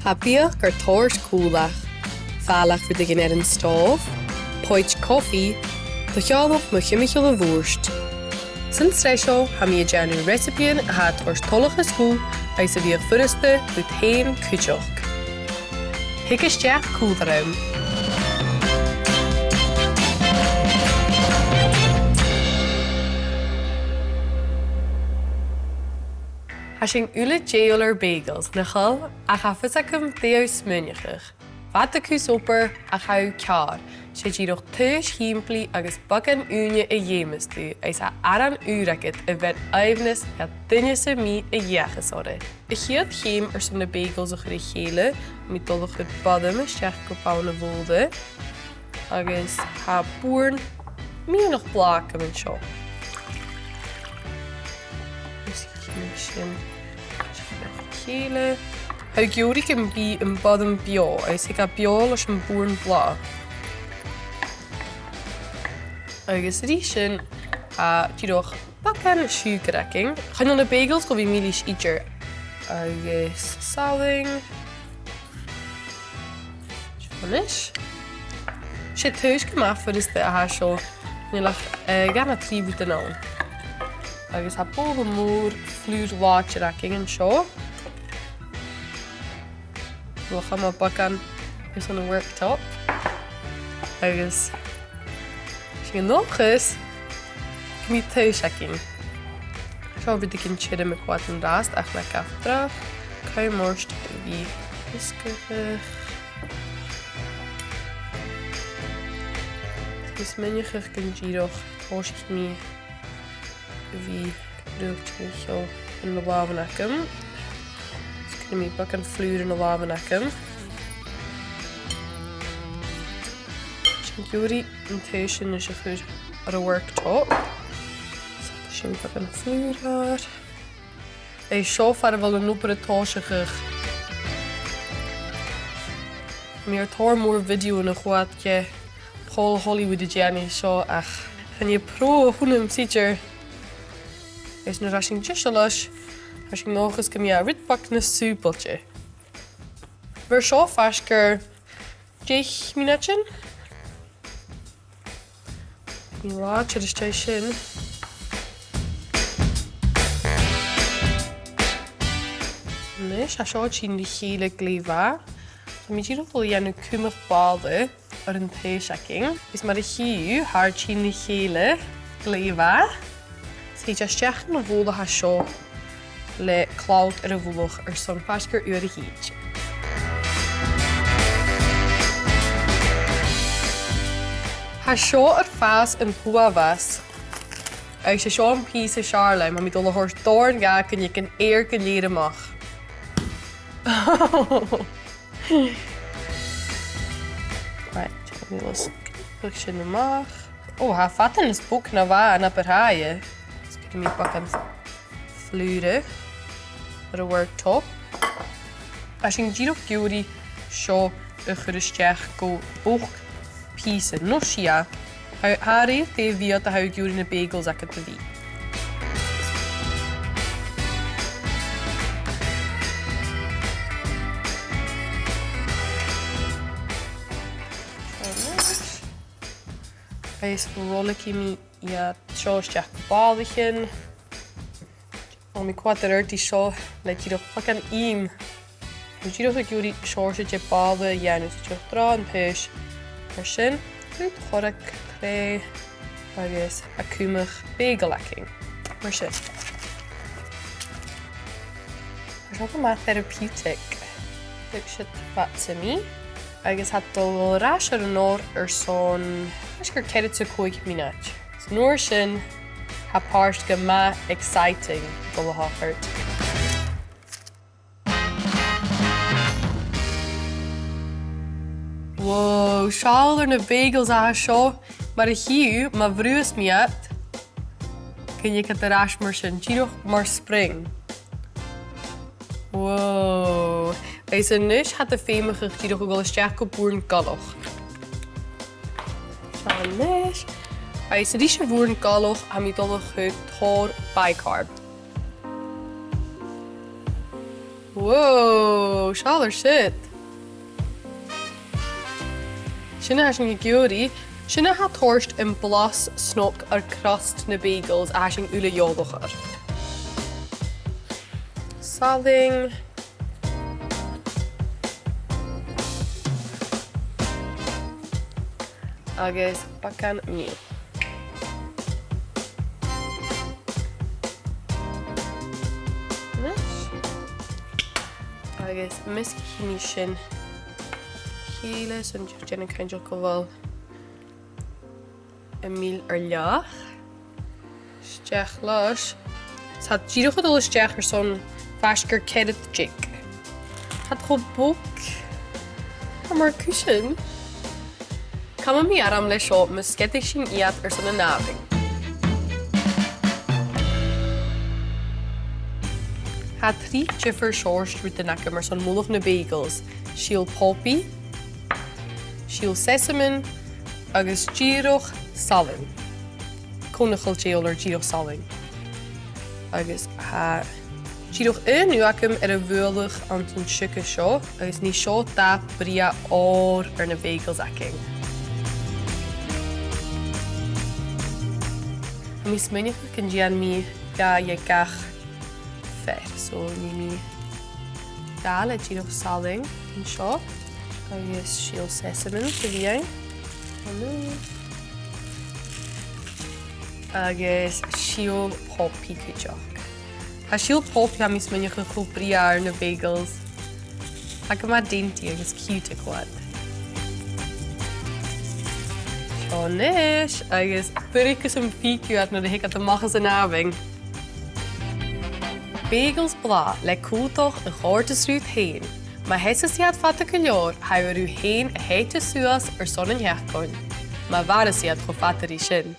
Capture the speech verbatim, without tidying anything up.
Tha biadh gar toirt còmhla. Fàileadh rudeigin air an stòbh, poit cofaidh, do sheòladh mu thimcheall a' bhùird. San t-sreath seo, tha mi a' dèanamh reasabaidhean a tha a' toirt toileachas dhomh agus a bhiodh furasta dhut fhèin cuideachd. Thig a-steach còmhla rium. Tha sinn uile dèidheil air bagels, nach eil? Ach tha fios agam dè tha thu a' smaoineachadh. Fada cus obair ach tha thu ceàrr. 'S e dìreach taois shìmplidh agus beagan ùine a dh'fheumas tu, agus tha aran ùr agad a bheir aoibhneas dha duine sam bith a dh'fheuchas orra. A' chiad cheum airson na bagels a chur ri chèile, tha mi a' dol a chur botham a-steach gu bonn a' bhobhla, agus tha bùrn meadhanach blàth agam an seo. Is chì mi sin a-steach ri chèile. Tha thu ag iarraidh gum bi am botham beò, agus thig e beò leis a' bhùrn blàth. Agus a-rithist sin, tha dìreach beagan siùcair againn. Chan eil na bagels gu bhith milis idir. Agus salann. Seo a-nis. 'S e taois gu math furasta a tha seo. Chan eil ach, eh, dhà no trì rudan ann. Agus tha bobhla mòr flùr làidir againn an seo. Bheil e cho math beagan airson a' worktop. Agus 's e an dòchas gum bi taois againn. Seo rudeigin tioram a' coimhead an-dràsta ach na gabh dragh. Cùm ort a bhith easgaidh. Is smaoineachadh gun dìreach tòisich mi a bhith rudeigin an seo air na làmhan agam. Is cuiridh mi beagan flùr air na làmhan agam. Is ag iarraidh an taois sin a chur air a' worktop. Is cuiridh sinn beagan flùr air. Agus seo far a bheil an obair a' tòiseachadh. Tha mi air tòrr mòr bhidiothan a choimhead de Pòl Hollywood a' dèanamh seo ach chan e pro a th' annamsa idir. Is nuair a tha sinn deiseil leis, tha sinn an dòchas gum bi e rud beag nas sùbailte. Bheir seo faisg air deich mionaidean. Nì làidir às dèidh sin. A-nis, tha seo a' tighinn ri chèile glè mhath. Tha mi dìreach a' dol a dhèanamh cumadh bàla air an taois againn. Is mar a chì thu, tha e a' tighinn ri chèile glè mhath. Is thèid e a-steach dhan a' bhobhla a tha seo le clabht air a' mhullach airson faisg air uair a thìde. Tha seo air fàs an t-uabhas. Agus 's e seo am pìos as fheàrr leam, tha mi dol a thoirt dòrn dha gun tig an èadhar gu lèir a-mach. Right, tha mi a' dol a sgaoileadh sin a-mach. Ò, tha e fada nas bog na bha e na bu tràithe. Is cuiridh mi beagan flùr air a' worktop. Tha sinn dìreach ag iarraidh seo a chur a-steach gu bochd pìosan, no sia. Tha, tha e a rèir dè bhiodh, tha thu ag iarraidh na bagels agad a bhith. Agus roiligidh mi iad seo a-steach gu bàlaichean. Tha mi a' coimhead air adhart ri seo le dìreach beagan ìm. Tha mi dìreach ag iarraidh seòrsa de bhàla a dhèanamh, so dìreach dràibhean taois mar sin. Rud chorrag tràth agus a' cumadh bagel againn. Mar sin. Tha seo gu math therapeutic. Thug siud fad 's a bha mi. Agus tha e a' dol air ais air an òr airson faisg air ceathrad 's a còig mionaid. Is an uair sin, tha pàirt gu math exciting a' dol a thachairt. Wow, seall air na bagels a tha seo, mar a chì thu, ma bhrùthas mi iad, gun tig iad air ais mar sin, dìreach mar spring. Wow. Agus a-nis tha iad a' feumachadh dìreach a dhol a-steach gu bùrn galach. Seo a-nis. Agus a-rithist a' bhùrn galach, tha mi a' dol a chur tòrr bicarb. Wow. Ò, seall air siud. Sin a tha sinn ag iarraidh. Sin a tha a' toirt am blas snog air crust nam bagels a tha sinn uile eòlach air. Salann. Agus beagan mìlh. Anois. Agus measgaichidh mi sin ri chèile, 's ann dìreach dèanamh cinnteach gu bheil am mìl air leth. A-steach leis. Tha iad dìreach a' dol a-steach airson faisg air ceithir deug. Tha iad cho bog. Tha iad mar cushion. Cumaidh mi orm leis seo mus sguir sinn iad airson an àmhainn. Tha trì diofar seòrsa rudan agam airson mullach nam bagels. Sìol poppy, sìol sesamin agus dìreach salann. Cò nach eil deònach dìreach salann. Agus tha dìreach aon ugh agam air a bhualadh anns an t-siùcar seo, agus nì seo dath brèagha òir air na bagels againn. Tha mi a' smaoineachadh gun dèan mi dhà de gach fear, so nì mi dath le dìreach salann an seo, agus sìol sesamin sa bheul. Agus sìol poppy cuideachd. Tha sìol poppy, tha mi a' smaoineachadh, cho brèagha air na bagels. Tha e gu math dainty agus cute a' coimhead. Seo a-nis, agus fuirich gus am faic thu iad nuair a thig iad a-mach às an àmhainn. Bagels blàth le còmhdach a chòrdas riut fhèin. Ma sheasas iad fada gu leòr, tha thu fhèin a' coimhead suas airson an t-seachdain. Ma mhaireas iad cho fada ri sin,